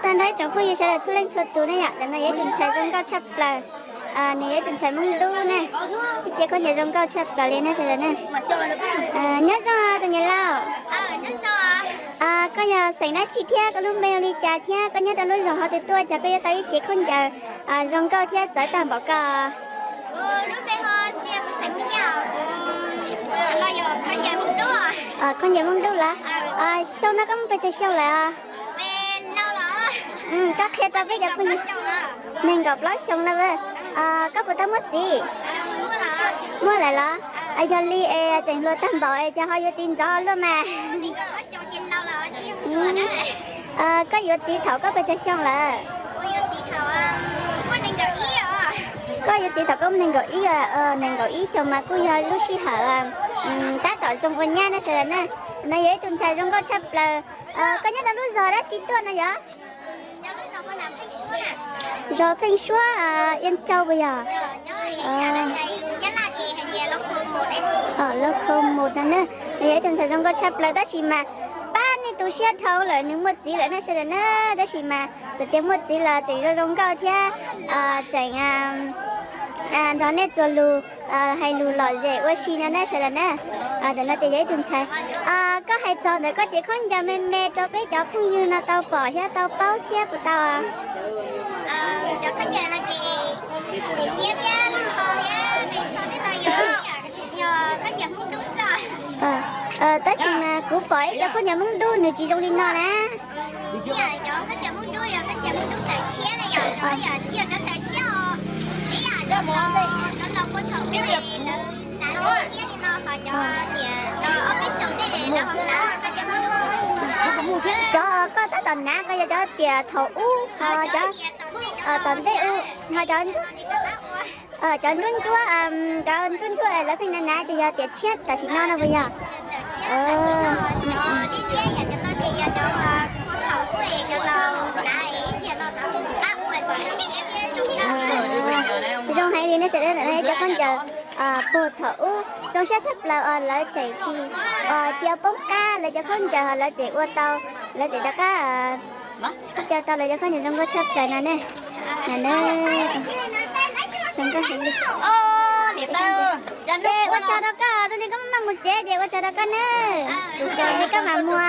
Tag nrho ib tsoom phooj ywg sawv daws txhua leej txhua tus ne yom, ntawm no yog ib tug ntxhais zoo nkauj tshaj plaws, nws yog ib tug ntxhais Hmoob Dub ne, ib ce khaub ncaws zoo nkauj tshaj plaws li ne sawv daws ne. Nyob zoo tus niam laus, koj yog xeem dab tsi thiab koj lub npe hu li cas thiab koj nyob rau lub zos hov twg tuaj cas koj yuav tau ib ce khaub ncaws zoo nkauj thiab txawv tag npaum ko? Khaub ncaws Hmoob Dub lawm. Xyoo no koj muaj pes tsawg xyoo lawm? Koj qhia rau peb cov phooj ywg. Nees nkaum plaub xyoo lawm. Koj puas tau muaj txiv? Muaj lawm los? Yog li es tseem hluas tag npaum es cas ho yuav txiv ntxov luaj mas? Koj yuav txiv thaum koj pes tsawg xyoo lawm? Koj yuav txiv thaum koj muaj nees nkaum ib, nees nkaum ib xyoo mas kuj yog lub sij hawm tab tom zoo ua nyab na sawv daws na. No yog ib tug ntxhais zoo nkauj tshaj plaws. Koj nyob rau lub zos dab tsi tuaj no yog? Zos Pheej Suab, Ia Tsau puas yog? Los kho mus no na. Nws yog ib tug ntxhais zoo nkauj tshaj plaws tab sis mas pab nej tu siab dhau lawm nws muaj txiv lawm nej sawv daws na. Tab sis mas txawm tias muaj txiv los tseem zoo zoo nkauj thiab tseem nrog nej txuas lus hais lus lom zem ua si no nej sawv daws na. Ntawm no ces yog ib tug ntxhais. Koj hais txog ntawm koj cev khaub ncaws me me rau peb cov phooj ywg no tau pom thiab tau paub thiab puas tau? Tab sis mas kuv pom ib cov khaub ncaws Hmoob Dub nws tsis zoo li no na. Cov koj tab tom hnav ko yog cov tias thaum ub, cov tom ntej ub, ho cov ntsuab ntsuab, cov ntsuab ntsuab lawv pheej hnav hnav ces yog tiam tshiab tam sim no no puas yog? Zoo heev li nej sawv daws, cov khaub ncaws puag thaum ub zoo siab tshaj plaws os, lawv tseem tsis cia poob qab, lawv cov khaub ncaws ho lawv tseem ua tau, lawv tseem rov qab caw tau lawv cov khaub ncaws zoo nkauj tshaj plaws no ne. Zoo nkauj heev li. Ces ua tsaug rau koj, zoo li koj maj mam mus tsev ces ua tsaug rau koj nawb. Ces koj mam muag.